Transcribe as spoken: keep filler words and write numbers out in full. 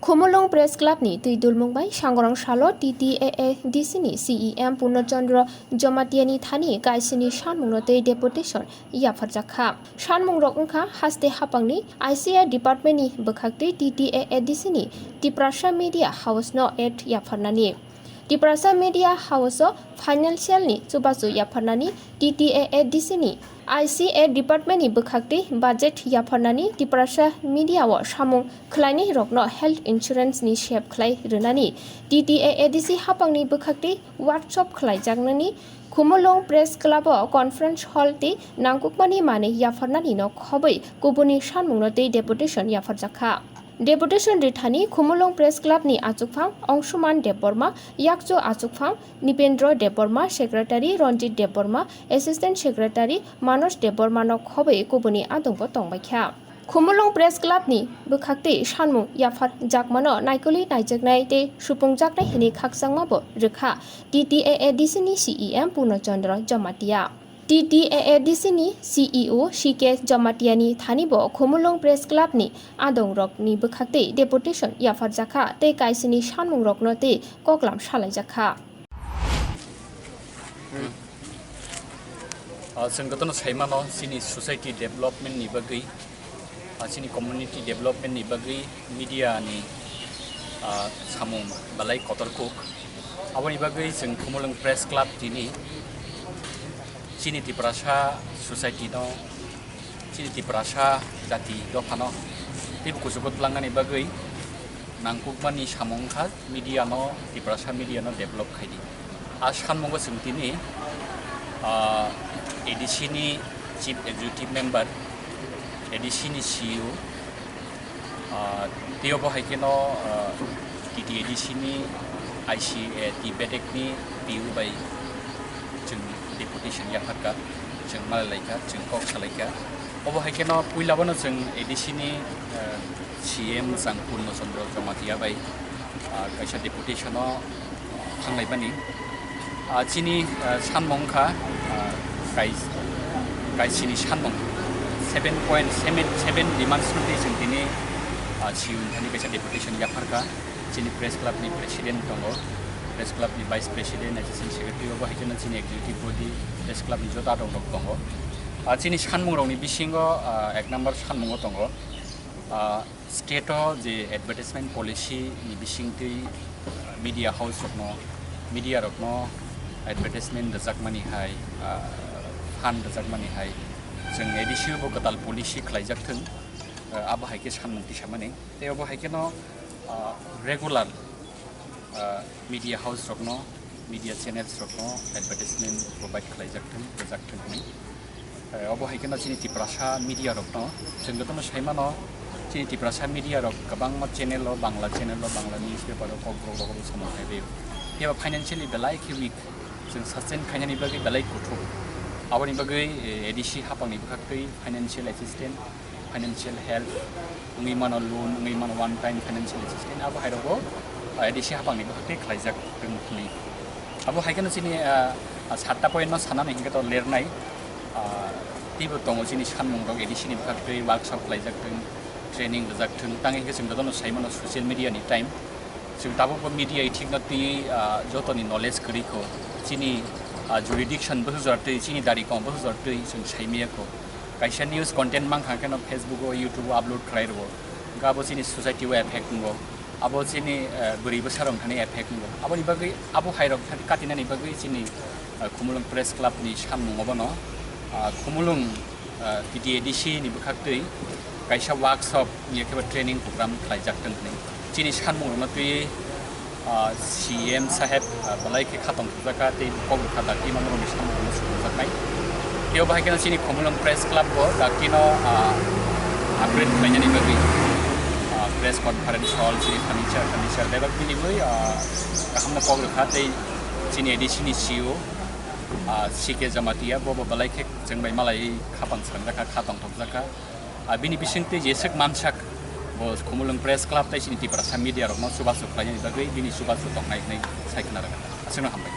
Khumulwng Press Club ni twi dulmung bai Sangorong salo T T A A D C ni C E M Purno Chandra Jamatia ni thani kaisini sanmung no twi deputation yapharjak kha. Sanmung rok wngkha haste hapang ni I C A department ni bwkhak twi T T A A D C ni Tiprasa Media House no act yapharnani. Tiprasa Media House o financial ni chubachu yapharnani, T T A A D C ni I C A department ni bwkhak twi budget yapharnani, Tiprasa Media o samung khwlainai rokno health insurance ni sep khwlai rwnani, T T A A D C hapang ni bwkhak twi workshop khwlaijaknani, Khumulwng Press Club o conference hall tei nangkukmani manwi yapharnani no khobwi kubuni sanmung no twi deputation yapharjak kha. Deputation rithani Khumulwng Press Club ni achukphang Ongsuman Debbarma, yakchu achukphang Nipendra Debbarma, secretary Ranjit Debbarma, assistant secretary Manoj Debbarma no khobwi kubuni adongbo tongbaikha. Khumulwng Press Club ni bwkhaktwi sanmung yaphar jakmano naikolwi naijaknai tei supungjaknai hinwi khakchangmabo rwkha T T A A D C ni C E M Purno Chandra Jamatia. T T A A D C ni C E O C K Jamatia ni thani bo Khumulwng Press Club ni adong rok ni bwkhaktwi deputation yapharjakha tei kaisini sanmung rokno tei koklam salaijakha. Ah, chwng jotono saimano chini society development ni bagwi, ah, chini community development ni bagwi media ni, ah, samung belai kotor kuk. Aboni bagwi chwng Khumulwng Press Club tini chini Tiprasa society no, chini Tiprasa jati dophano teibo kuchugo twlangnani bagwi nangkukmani samung wngkha media no, Tiprasa media no develop khaidi. A sanmungo chwng tini, ah, A D C ni Chief Executive Member, A D C ni C E O, ah, tei obo hai kheno, ah, T T A D C ni I C A T bedek ni P U bai chwng deputation yapharkha, chwng malai laikha, chwng kok salaikha. Obo hai kheno puila bono chwng A D C ni, ah, C M chwng Purno Chandra Jamatia bai, ah, kaisa deputation o thanglaimani. Ah, chini, ah, sanmung wngkha, ah, kai-, kaisini sanmung seven point seven seven demands no twi chwng tini, ah, C E O ni thani kaisa deputation yapharkha. Chini press club ni president tongo, press club ni vice president, assistant secretary, obo hai kheno chini executive body, press club ni joto adong rok tongo. Ah, chini sanmung rok ni bisingo, ah, ek number sanmungo tongo, ah, state o je advertisement policy ni bisingtwi, ah, media house rokno, media rokno advertisement rwjakmani hai, ah, fund rwjakmani hai chwng A D C o bo kwtal policy khlaijak thwng, ah, abo hai khe sanmung tisamani. Tei obo hai kheno, ah, regular, ah, media house rokno, media channels rokno advertisement provide khlaijak thwng, rwjak thwng hwnwi. Eh, obo hai kheno chini Tiprasa media rokno, chwng jotono saimano, chini Tiprasa media rok kwbangma channel o, Bangla channel o, Bangla newspaper o, Kokborok rogo bo samung khai rio. Phiya ba financially belai khe weak, chwng sustain khainani bagwi belai kuthuk. Aboni bagwi, eh, A D C hapangni bwkhaktwi financial assistance, financial help wngwi mano, loan wngwi mano, one time financial assistance, abo hai rogo, ah, A D C hapangni bwkhaktwi khlaijak rwng hwnwi. Abo hai kheno chini, ah, ah, satta point no sanani hinkhe to lernai, ah, teibo tongo chini sanmung rok A D C ni bwkhaktwi workshop khlaijak thwng, training rwjak thwng, tang hinkhe chwng jotono sai mano social media ni time. Chwng tabukbo media ithikno twi, ah, jotoni knowledge kwrwi kho. Chini, ah, jurisdiction bo hwjor twi, chini dari kom bo hwjor twi chwng sai maya kho. Kaisa news content mankha kheno Facebook o, YouTube o upload khlai rwo. Hwnkhe abo chini society o effect wngo. Abo chini, eh, bwrwi bwsa rok thani effect wngo. Aboni bagwi, abo hai rok thani katinani bagwi chini, eh, Khumulwng Press Club ni sanmung obono, ah, Khumulwng ah, T T A D C ni bwkhaktwi kaisa workshop ni khe training program khlaijak thwng hwnwi. Chini sanmung rokno twi, ah, C M saheb, ah, belai khe khatong thokjak kha tei kok rwkha dakti mano rokni sanmung rokno sujaknai. Tei obo hai kheno chini Khumulwng Press Club bo dakti no, ah, upgrade khlainani bagwi, ah, press conference hall chini furniture, furniture bebak bini bai, ah, kaham no kok rwkha tei chini A D C ni C E O, ah, C K Jamatia bo bo belai khe chwng bai malai khapang srangjak kha, khatong thokjak kha. Ah, bini bisingtwi jeswk mansak bo Khumulwng Press Club tei chini Tiprasa media rokno chubachu khlainani bagwi bini chubachu tongnai hwnwi sai khna rwkha. Aswkno hambai.